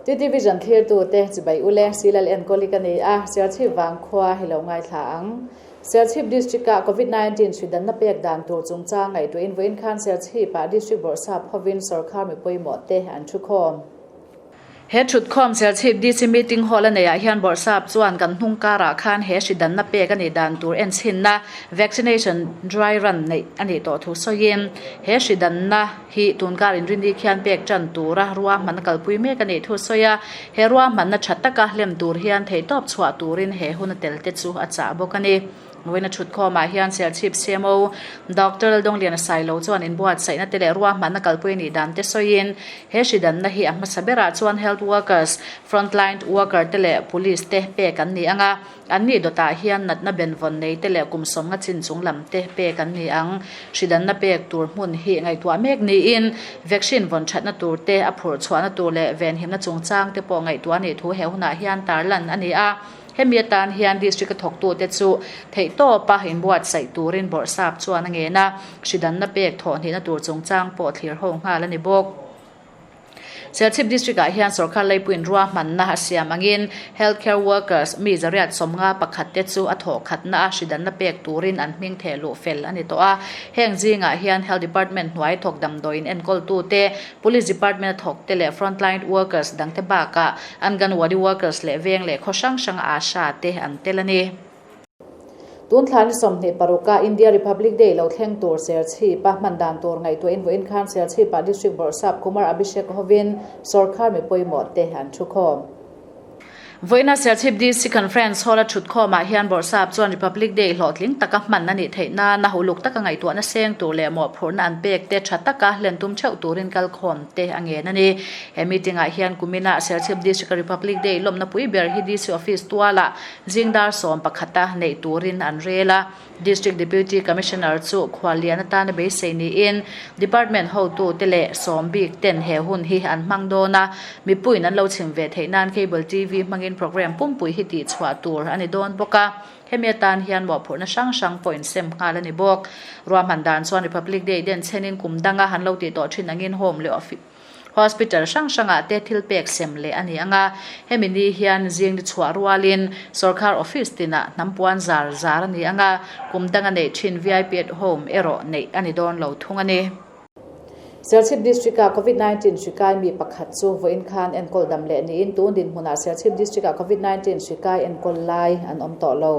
TT Vision thlirtute chibai ule Silal enkawli ka ni a, Serchhip vangkhua hi lo ngaithla ang. Serchhip District-ah Covid 19 hridanna pek dan tur chungchang ngaihtuahin vawiin khan Serchhip-ah District Bawrhsap hovin sawrkar mi pawimawh te an thukhawm. He thutkhawm Serchhip DC Meeting Hall a neihah hian Bawrhsap chuan kan hnung karah khan he hridanna pek a nih dan tur enchhinna Vaccination Dry Run neih a nih tawh thu sawiin he hridanna hi tunkar inrini khian pek tan tura ruahmanna kalpui mek a nih thu sawi a, he ruahmanna tha taka hlem tur hian theihtawp chhuah turin he hun a tel te chu a chah bawk a ni. Vawiina thutkhawmah hian Serchhip CMO Doctor Laldawngliana Sailo chuan inbuatsaihna te leh ruahmanna kalpui a nih dan te sawiin he hridanna hi a hmasa berah chuan health workers, frontline worker te leh police te pek an ni ang a, an nih dawtah hian natna benvawn nei te leh kum sawmnga chin chung lam te pek an ni ang. Hridanna pek tur hmun hi ngaihtuah mek niin vaccine vawn thatna tur te, a phurh chhuahna tur leh venhimna chungchang te pawh ngaihtuah a nih thu he hunah hian tarlan a ni a. Hemi atan hian District-a thawktute chu theihtawpa inbuatsaih turin Bawrhsap chuan a ngen a, hridanna pek thawhhnihna tur chungchang pawh thlir ho nghal a ni bawk. Serchhip District-ah hian sorkar leipuiin ruahmanna a siam angin Healthcare Workers mi zariat 51 te chu a thawhkhatna a hridanna pek turin an hming theh luh fel a ni tawh a. Heng zingah hian Health Department hnuai thawk damdawiin enkawltute, Police Department-a thawkte leh Frontline Workers dangte bakah Anganwadi workers leh veng leh khaw hrang hrang Asha te an tel a ni. Tun thla ni 26 a India Republic Day lo thleng tur Serchhip a hman dan tur ngaihtuahin vawiin khan Serchhip ah District Bawrhsap Kumar Abhishek hovin sawrkar mi pawimawh te an thukhawm. Vawiina Serchhip DC Conference Hall a thutkhawmah hian Bawrhsap chuan Republic Day hlawhtling taka hman a nih theih nana uluk taka ngaihtuahna seng tur leh mawhphurhna an pek te tha taka hlen tum theuh turin kalkhawm te a ngen a ni. He meeting ah hian kumina Serchhip District a Republic Day lawmna pui ber hi DC Office tualah zingdar 11 a neih turin an rel a. District Deputy Commissioner chu khuallian atana beisei niin Department hotu te leh sawm bik ten he hun hi an hmang dawn a, mipuiin an lo chhim ve theih nan Cable TV hmangin programme pumpui hi tihchhuah tur a ni dawn bawk a. Hemi atan hian mawhphurhna hrang hrang pawh insem nghal a ni bawk. Ruahman dan chuan Republic Day den chenin kum danga han lo tih tawh thin angin Home leh Hospital hrang hrangah te thil pek sem leh a ni ang a, hemi ni hian zing ni chhuah rualin sawrkar office tinah hnam puan zar zar a ni ang a, kum danga neih thin vip at home erawh neih a ni dawn lo thung a ni. Serchhip District-a Covid 19 hri kai mi pakhat chu vawiin khan enkawl dam leh niin tun dinhmunah Serchhip District-ah Covid 19 hri kai enkawl lai an awm tawh lo.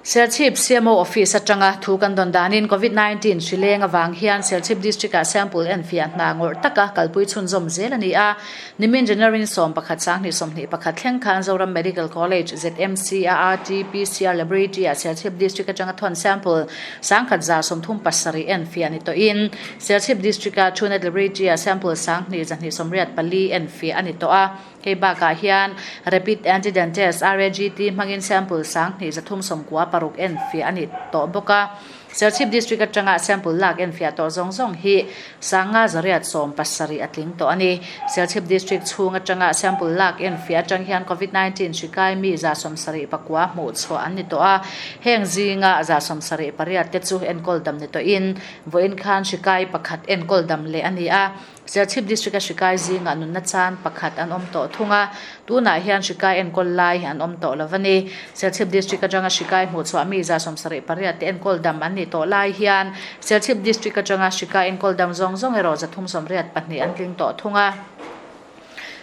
Serchhip CMO Office atanga thu kan dawn danin Covid 19 hri leng avang hian Serchhip District-ah sample enfiah hna ngawrh taka kalpui chhunzawm zel a ni a. Nimin January 11 2021 thleng khan Zoram Medical College, ZMC, a RT-PCR Laboratory-ah Serchhip District atanga thawn sample 1137 enfiah ni tawhin Serchhip District-a Truenat Laboratory-ah sample 2284 enfiah a ni tawh a. Hei bakah hian Rapid Antigen Test, RAGT, hmangin sample 2396 enfiah a ni tawh bawk a. Serchhip District atanga sample lak enfiah tawh zawng zawng hi 570 a tling tawh a ni. Serchhip District chhung atanga sample lak enfiah atang hian Covid 19 hri kai mi 79 hmuh chhuah an ni tawh a. Heng zinga 78 te chu enkawl dam ni tawhin vawiin khan hri kai pakhat enkawl dam leh a ni a. Serchhip District-a hri kai zingah nunna chan pakhat an awm tawh thung a, tunah hian hri kai enkawl lai an awm tawh lo a ni. Serchhip District atanga hri kai hmuhchhuah mi 78 te enkawl dam an nih tawh lai hian Serchhip District atanga hri kai enkawl dam zawng zawng erawh 382 an tling tawh thung a.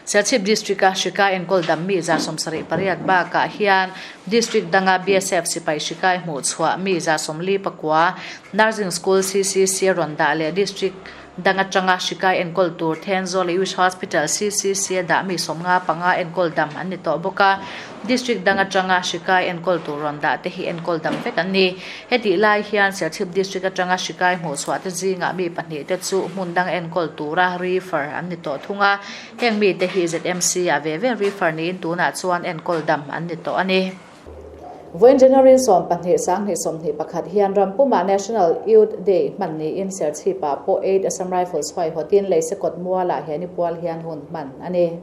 Serchhip District-a hri kai enkawl dam mi 78 bakah hian District danga BSF sipai hri kai hmuhchhuah mi 49, Nursing School CCC rawn dah leh District Dang atanga hri kai enkawl tur Thenzawl leh Youth Hospital CCC a dah mi 55 enkawl dam an ni tawh bawk a. District dang atanga hri kai enkawl tur rawn dah te hi enkawl dam vek an ni. Hetih lai hian Serchhip District atanga hri kai hmuhchhuah te zingah mi pahnih te chu hmun dang enkawl tura refer an ni tawh thung a. Heng mi te hi ZMC ah ve ve refer niin tunah chuan enkawl dam an ni tawh a ni. Vawiin January 12 2021 hian ram pumah National Youth Day hman niin Serchhip ah pawh 8 Assam Rifles huaihawtin Leisekawt mualah he ni pual hian hun hman a ni.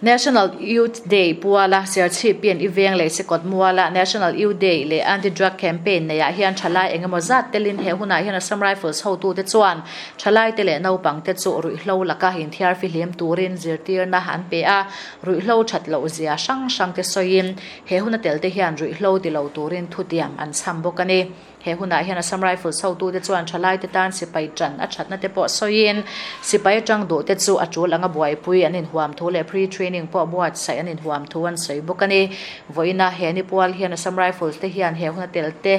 National Youth Day puala Serchhip pian i veng leh Sekawt muala National Youth Day leh Anti-Drug Campaign neiah hian thalai eng emaw zat telin he hunah hian Assam Rifles hotute chuan thalaite leh naupangte chu ruihhlo laka inthiar fihlim turin zirtirna an pe a, ruihhlo that loh zia hrang hrangte sawiin he huna telte hian ruihhlo ti lo turin thutiam an chham bawk a ni. He hunah hian Assam Rifles hotute chuan thalaite tan sipai tan a thatna te pawh sawiin, sipai atang duhte chu a tul anga buaipui an inhuam thu leh pre-training pawh buatsaih an inhuam thu an sawi bawk a ni. Vawiina he ni pual hian Assam Rifles te hian he huna telte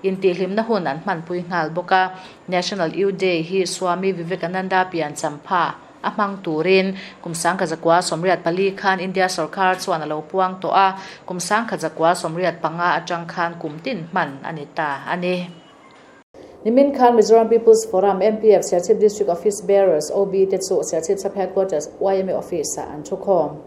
intihhlimna hun an hmanpui nghal bawk a. National Youth Day hi Swami Vivekananda pian champha A hmang turin kum 1984 khan India sorkar chuan a lo puang tawh a, kum 1985 atang khan kum tin hman a ni ta a ni. Nimin khan Mizoram People's Forum, MPF, Serchhip District Office Bearers, OB, te chu Serchhip Sub Headquarters, yma Office ah an thukhawm.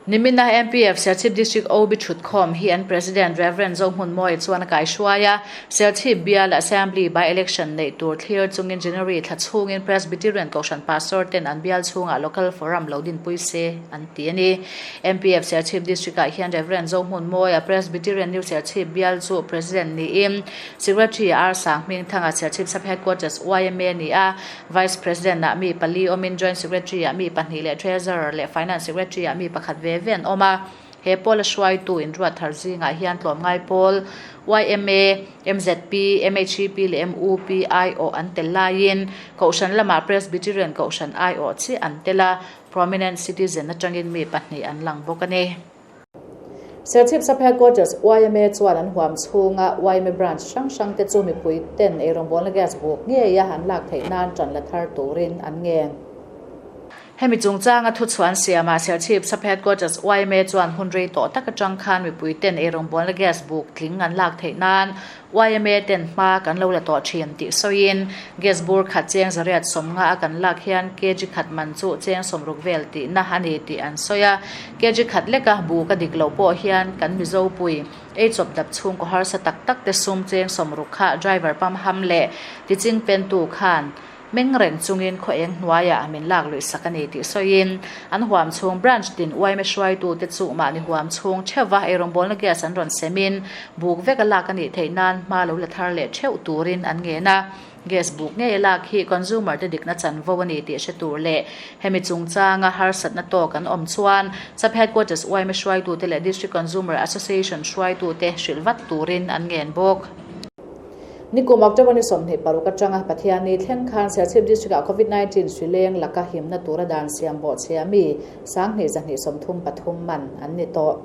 Nimina MPF Serchhip District OB thutkhawm hi an President Rev. Zohmunmawia chuan a kaihruai a, Serchhip bial Assembly by-election neih tur thlir chungin January thla chhungin Presbyterian Kohhran Pastor ten an bial chhungah Local Forum lo dinpui se an ti a ni. MPF Serchhip District ah hian Rev. Zohmunmawia Presbyterian New Serchhip bial chu President niin Secretary R Sanghmingthanga Serchhip Sub-Headquarters yma ni a, Vice President ah mi pali awmin Joint Secretary ah mi pahnih leh Treasurer leh Finance Secretary ah mi pakhat ve ve an awm a. He pawl a hruaitu inruat thar zingah hian tlawmngai pawl yma, mzp, mhep leh mup aiawh an tel laiin Kohhran lamah Presbyterian Kohhran aiawh chiah an tel a, Prominent Citizen atangin mi pahnih an lang bawk a ni. Serchhip Sub Headquarters yma chuan an huam chhunga yma branch hrang hrang te chu mipui ten eirawngbawlna gas buk ngeia an lak theih nan tan la thar turin an ngen. Hemi chungchanga thuchhuan siamah Serchhip Sub Headquarters yma chuan hun rei tawh tak atang khan mipui ten eirawngbawlna gas buk tling an lak theih nan Yma ten hma kan lo la tawh thin tih sawiin, gas bur khat cheng zariat sawmnga a kan lak hian kg khat man chu cheng sawmruk vel tihna a ni tih an sawi a. Kg khat leka bu ka dik loh pawh hian kan Mizo pui ei chawp dap chhungkaw harsa tak tak te sum cheng sawmruk kha driver pam ham leh tiching pentu khan Meng reng chungin khaw eng hnuaiah min lak luih sak a ni tih sawiin, an huam chhung branch tin yma hruaitute chu mahni huam chhung theuhva eirawngbawlna gas an rawn semin buk vek a lak a nih theih nan hma lo la thar leh theuh turin an ngen a. Gas buk ngei a lak hi consumer te dikna chanvo a ni tih hre tur leh hemi chungchanga harsatna tawk an awm chuan Sub Headquarters yma hruaitute leh District Consumer Association hruaitute hrilh vat turin an ngen bawk. Nikum October ni 26 atanga Pathianni thleng khan Serchhip District ah Covid 19 hri leng laka himna tura dan siam bawhchhia mi 2233 man an ni tawh.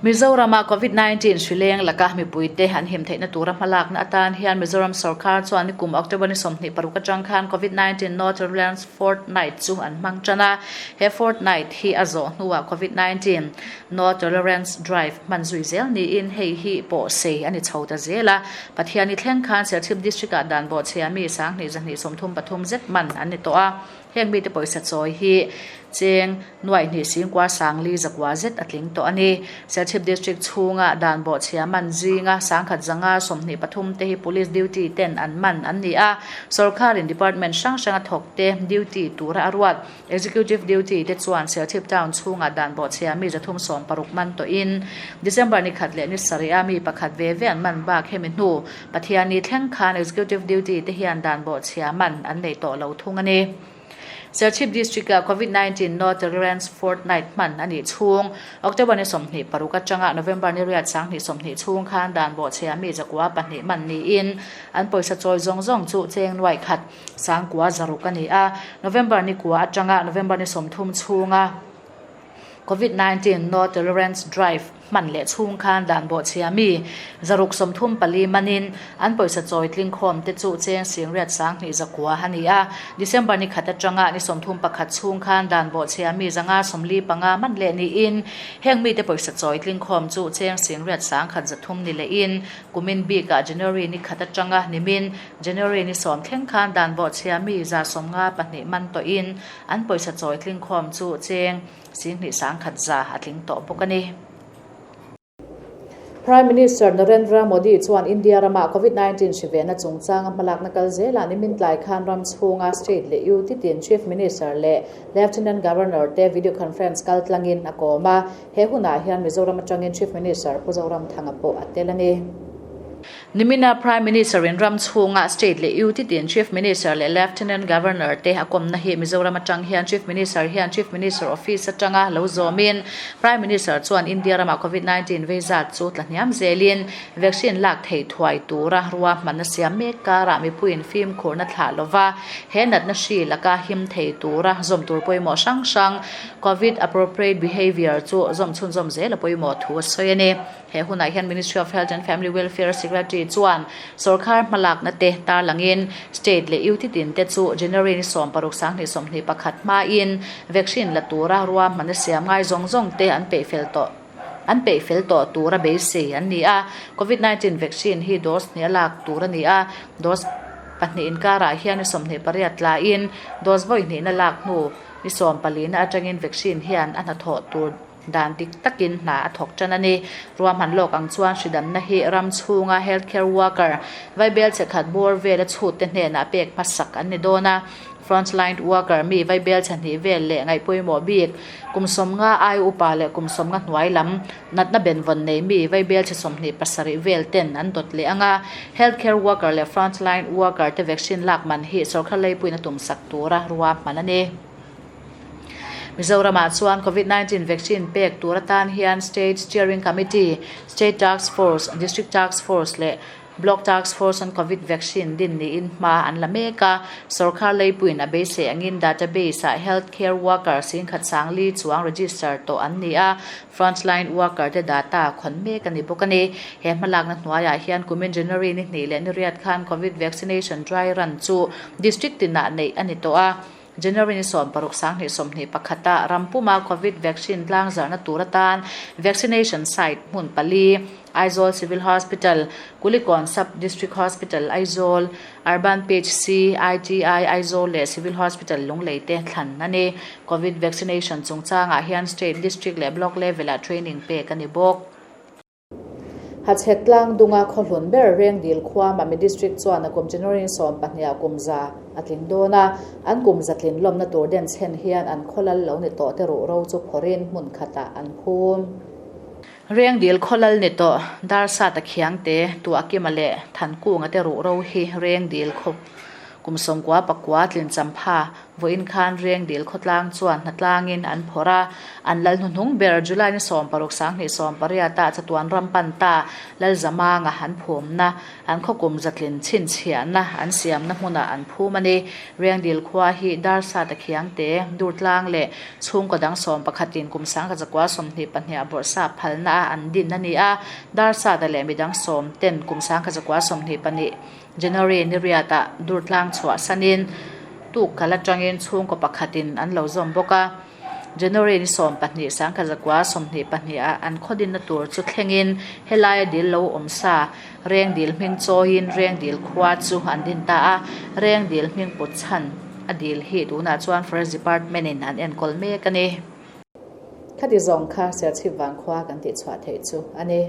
Mizorama Covid 19 hri leng laka mipuite an him theihna tura hmalakna atan hian Mizoram sorkar chuan nikum October ni 26 atang khan Covid 19 No Tolerance Fortnight chu an hmang tan a. He fortnight hi a zawh hnuah Covid 19 No Tolerance Drive hman zui zel niin hei hi pawh sei a ni chho ta zel a. Pathiani thleng khan Serchhip District-ah dan bawhchhia mi 2233 zet man an ni tawh a. Heng mite pawisa chawi hi cheng nuaih hnih singkua sangli zakua zet a tling tawh a ni. Serchhip District chhunga dan bawhchhia man zinga 1,123 te hi Police duty ten an man an ni a. Sorkarin Department hrang hranga thawk te duty tura a ruat. Executive Duty te chuan Serchhip Town chhungah dan bawhchhia mi 360 man tawhin December ni khat leh ni sarih a mi pakhat ve ve an man bak hemi hnu Pathianni thleng khan Executive Duty te hian dan bawhchhia man an nei tawh lo thung a ni. Serchhip District ah Covid 19 No Tolerance Fortnight hman a nih chhung October ni 26 atanga November ni riat 2020 chhung khan dan bawhchhia mi 9 man niin an pawisa chawi zawng zawng chu cheng nuaih khat Sangkua zaruk a ni a, November ni kua atanga November ni 30 chhunga Covid 19 No Tolerance Drive hman leh chhung khan dan bawhchhia mi 634 manin an pawisa chawi tling khawm te chu cheng singriat 2 zakua a ni a. December ni khat atanga ni 31 chhung khan dan bawhchhia mi 155 man leh niin heng mite pawisa chawi tling khawm chu cheng singriat 1 zathum ni lehin kumin bikah January ni khat atanga nimin January ni sawm thleng khan dan bawhchhia mi 152 man tawhin an pawisa chawi tling khawm chu cheng 21 za a tling tawh bawk a ni. Prime Minister Narendra Modi chuan India rama Covid 19 hri vehna chungchanga hmalakna kal zelah nimin tlai khan ram chhunga state leh UT tin Chief Minister leh Lieutenant Governor te video conference kal tlangin a kawm a, he hunah hian Mizoram atangin Chief Minister Pu Zoramthanga pawh a tel a ni. Nimina Prime Minister in ram chhunga State leh UT tin Chief Minister leh Lieutenant Governor te a kawmna hi Mizoram atang hian Chief Minister hian Chief Minister Office atanga lo zawmin Prime Minister chuan India rama Covid 19 vei zat chu tla hniam zelin vaccine lak thei thuai tura ruahmanna siam mek karah mipuiin fimkhurna thlah lova he natna hri laka him thei tura zawm tur pawimawh hrang hrang Covid Appropriate Behaviour chu zawm chhunzawm zel a pawimawh thu a sawi a ni. He hunah hian Ministry of Health and Family Welfare Secretary chuan sawrkar hmalakna te tarlangin State leh UT tin te chu January ni 16 2021 hmain vaccine la tura ruahmanna siam ngai zawng zawng te an peih fel tawh an peih fel tawh tura beisei an ni a. Covid 19 vaccine hi dose hnih a lak tur a ni a, dose pahnih inkarah hian ni 28 tlaiin dose vawi hnihna lak hnu ni 14 atangin vaccine hian a hnathawh tur Dan dik takin hna a thawk tan a ni. Ruahman lawk ang chuan hridamna hi ram chhunga healthcare worker, vaibel chhe khat bawr vela chhut te hnenah pek hmasak an ni dawn a. Frontline worker mi vaibel chhe hnih vel leh ngaihpawimawh bik, kum sawmnga ai upa leh kum sawmnga hnuai lam natna benvawn nei mi vaibel chhe 27 vel ten an dawt leh ang a. Healthcare worker leh frontline worker te vaccine lak man hi sawrkar leipuiin a tumsak tura ruahman a ni. Mizoramah chuan Covid 19 vaccine pek tur atan hian State Steering Committee, State Task Force, District Task Force leh Block Task Force on Covid Vaccine din niin hma an la mek a. Sawrkar leipuiin a beisei angin database-ah health care worker singkhat sangli chuang register tawh an ni a, frontline worker te data khawn mek a ni bawk a ni. He hmalakna hnuaiah hian kumin January ni hnih leh ni riat khan Covid vaccination dry run chu district tinah neih a ni tawh a. January ni 16 2021 ah ram puma Covid vaccine tlangzarhna tur atan vaccination site hmun pali, Aizawl Civil Hospital, Kulikawn Sub District Hospital, Aizawl, Urban PHC, ITI, Aizawl leh Civil Hospital Lunglei te thlan a ni. Covid vaccination chungchangah hian State, District leh Block level ah training pek a ni bawk. Hachhek tlang dunga khawhlun ber Rengdil khua Mami District chuan a kum January 12 ah kum za a tling dawn a, an kum za tlin lawmna tur den chhen hian an khaw lal lo ni tawh te ruh ro chu phawrhin hmun khatah an phum. Rengdil khaw lal ni tawh Darsata Khiangte, Tuahkima leh Thankunga te ruh ro hi Rengdil khaw kum sawmkua pakua tlin champha Vawiin khan Rengdil khawtlang chuan hnatlangin an phawrh a, an lal hnuhnung ber July ni 16 2018 ah chatuan ram pan ta Lalzamanga an phumna, an khawkum zatlin chhinchhiahna an siamna hmunah an phum a ni. Rengdil khua hi Darsata Khiangte, Durtlang leh chhungkaw dang sawmpakhatin kum sangkazakua 22 ah bawrhsap phalna a an din a ni a, Darsata leh midang sawm ten kum sangkazakua 22 January ni riatah Durtlang chhuah sanin tuk kal atangin chhungkaw pakhatin an lo zawm bawk a. January ni 12 sangkhazakua 22 ah an khawdinna tur chu thlengin helaia dil lo awm sa Rengdil hming chawiin Rengdil khua chu an din ta a. Rengdil hming put chhan a dil hi tunah chuan Forest Department in an enkawl mek a ni. Khati zawng kha Serchhip vang khua kan tihchhuah theih chu a ni.